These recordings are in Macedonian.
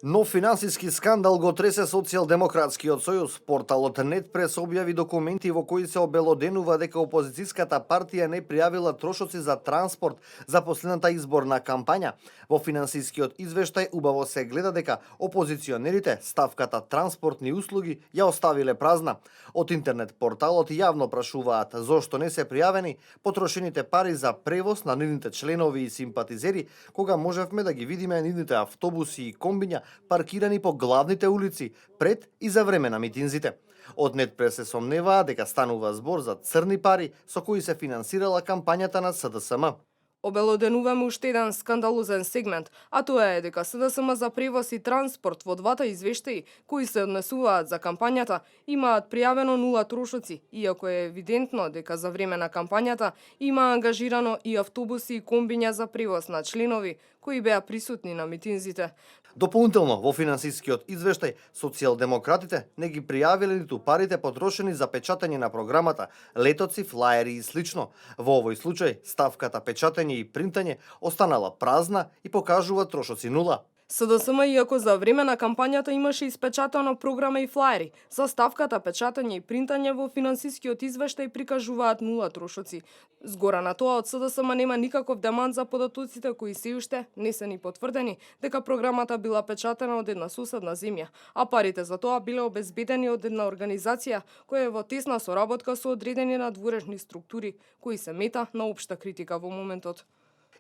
Нов финансиски скандал го тресе Социјалдемократскиот сојуз. Порталот Нетпрес објави документи во кои се обелоденува дека опозицијската партија не пријавила трошоци за транспорт за последната изборна кампања. Во финансискиот извештај убаво се гледа дека опозиционерите ставката транспортни услуги ја оставиле празна. Од интернет порталот јавно прашуваат зошто не се пријавени потрошените пари за превоз на нивните членови и симпатизери, кога можевме да ги видиме нивните автобуси и комбиња паркирани по главните улици пред и за време на митинзите. Од Нетпрес се сомневаа дека станува збор за црни пари со кои се финансирала кампањата на СДСМ. Обелоденуваме уште еден скандалозен сегмент, а тоа е дека СДСМ за превоз и транспорт во двата извештаи кои се однесуваат за кампањата имаат пријавено нула трошоци, иако е евидентно дека за време на кампањата има ангажирано и автобуси и комбиња за превоз на членови кои беа присутни на митинзите. Дополнително, во финансискиот извештај, социјалдемократите не ги пријавиле ниту парите потрошени за печатење на програмата, летоци, флаери и слично. Во овој случај, ставката печатење и принтање останала празна и покажува трошоци нула. СДСМ, иако за време на кампањата имаше испечатано програма и флаери, за ставката печатење и принтање во финансискиот извештај прикажуваат нула трошоци. Згора на тоа, од СДСМ нема никаков демант за податоците кои се уште не се ни потврдени дека програмата била печатена од една соседна земја, а парите за тоа биле обезбедени од една организација која е во тесна соработка со одредени надворешни структури кои се мета на општа критика во моментот.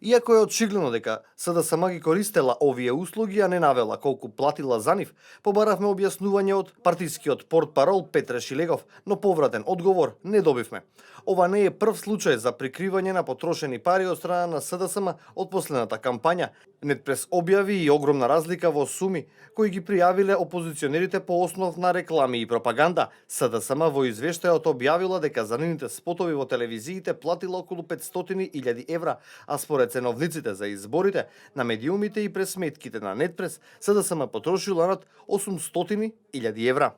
Иако е очигледно дека СДСМ ги користела овие услуги, а не навела колку платила за нив, побаравме објаснување од партискиот портпарол Петре Шилегов, но повратен одговор не добивме. Ова не е прв случај за прикривање на потрошени пари од страна на СДСМ од последната кампања. Нетпрес објави и огромна разлика во суми кои ги пријавиле опозиционерите по основ на реклами и пропаганда. СДСМ во извештајот објавила дека за нивните спотови во телевизиите платила околу 500.000 евра, а според ценовниците за изборите на медиумите и пресметките на Нетпрес, СДСМ потрошила над 800.000 евра.